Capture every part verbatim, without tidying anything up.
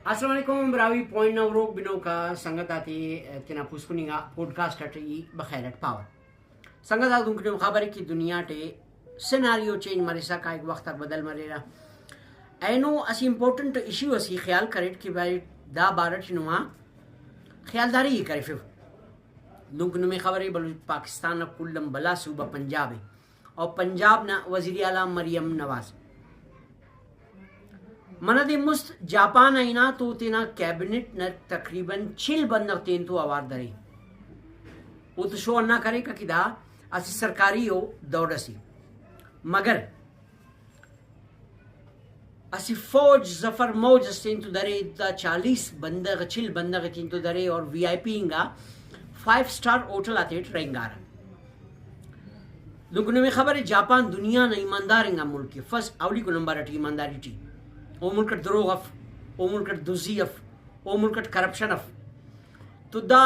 السلام علیکم، براہوئی پوائنٹ نا ہروک بنوکا سنگت آتے تینا پوسکن انگا پوڈکاسٹ اٹ ای بخیر اٹ پاوہ۔ سنگت آک، دنکہ نم خبر ء کہ دنیا ٹی سیناریو چینج مرسا کائک، وخت آک بدل مریرہ۔ اینو اسہ امپورٹنٹ ایشو اس ای خیال کریٹ کہ بھائی دا بارہ ٹی نما خیالداری ء کرفو۔ دنکہ نمے خبر ء بلوچ پاکستان نا کل آن بھلا صوبہ پنجاب ء، اور پنجاب نا وزیر اعلیٰ مریم نواز۔ منہ دے مست جاپان آ ہنا تو تینا کیبنٹ نا تقریباً چل بندغ تینتو اوار درے۔ او تو شو ہندا کریکہ کہ دا اسہ سرکاری او دور اسے، مگر اسہ فوج، ظفر موج اس تینتو درے، دا چالیس بندغ، چل بندغ تینتو درے اور وی آئی پی انگا فائیو سٹار ہوٹل آتیٹ رہینگارہ۔ دنکہ نمے خبر ء، جاپان دنیا نا ایماندار انگا ملک ء، فرسٹ، اولیکو نمبر اٹی ایمانداری ٹی۔ او ملک اٹ دروغ اف، او ملک اٹ دزی اف، او ملک اٹ کرپشن اف۔ تو دا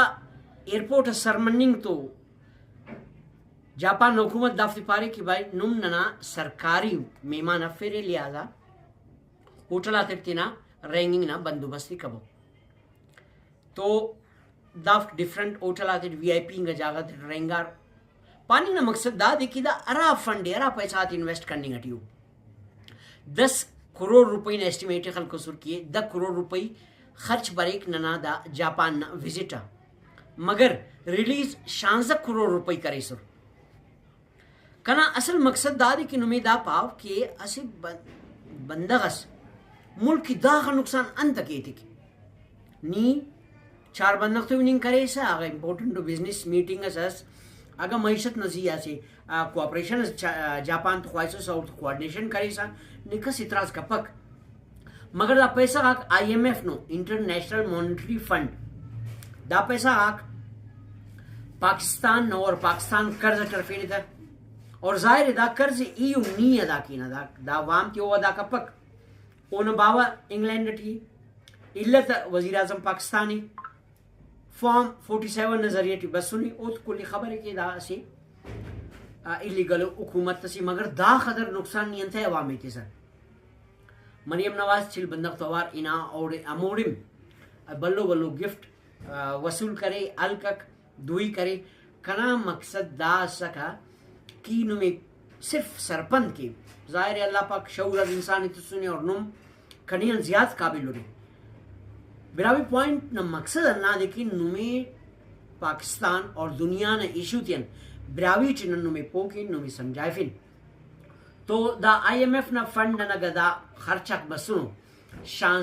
ایئرپورٹ اس سر مننگ تو جاپان نا حکومت دافتے پارے کہ بھائی نم ننا سرکاری مہمان افیرے، لہذا ہوٹل آتیٹ تینا رہینگنگ نا بندوبست ء کبو۔ تو دافک ڈفرنٹ ہوٹل آتیٹ وی آئی پی انگا جاگہ تیٹ رہینگار۔ پاننگ نا مقصد دادے کہ دا ہرا فنڈ ء، ہرا پیسہ غاتے انویسٹ کننگ اٹی ء۔ دس کروڑ روپئی نا ایسٹیمیٹ ء خلکوسر کہ دہ کروڑ روپئی خرچ بریک ننا دا جاپان نا وزٹ آ، مگر ریلیز شانزدہ کروڑ روپئی کریسر۔ کنا اصل مقصد دادے کہ نمے دا پاو کہ اسہ بن-، بندغ اس ملک ء داخہ نقصان انت ء کہ ایتک۔ نی چار بندغ تو ہننگ کریسہ، اگہ امپورٹنٹ و بزنس میٹنگ اس ئس، اگہ معیشت نا زی آ اسہ، آ، کوآپریشن اس چا-، آ، جاپان تو خواہسس، اوڑتون کوآرڈینیشن کریسہ، نی کس اعتراض کپک۔ مگر دا پیسہ غاک آئی ایم ایف نو، انٹرنیشنل مانیٹری فنڈ، دا پیسہ غاک پاکستان نو اور پاکستان قرض اٹ ہرفینے تہ، اور ظاہر ہے دا قرض ای و نی ادا کینہ، دا، دا وام تے او ادا کپک۔ اونا باوہ انگلینڈ اٹی التہ وزیر اعظم پاکستان ء، فارم فورٹی سیون نا ذریعہ ٹی بسنے، اوت کل ء خبر ء کہ دا اسہ، آ، ایلیگل حکومت اسے، مگر دا قدر نقصان نی انتئے عوام ء تسہ۔ مریم نواز چل بندغ تو اوار ہنا اوڑے ہموڑم بھلو بھلو گفٹ، آ، وصول کرے، ہلکک، دوئی کرے۔ کنا مقصد دا اسکہ کہ نمے صرف سرپند کے۔ ظاہر ہے اللہ پاک شعور آ انسان ء تسنے اور نم کنے آن زیات قابل ارے۔ براہوئی پوائنٹ نا مقصد ہندادے کہ نمے پاکستان اور دنیا نا ایشو تیان براہوئی ٹی نن نمے پوکن، نمے سمجھائفن۔ تو دا آئی ایم ایف نا فنڈ انا گدا خرچ آک بسنو، شان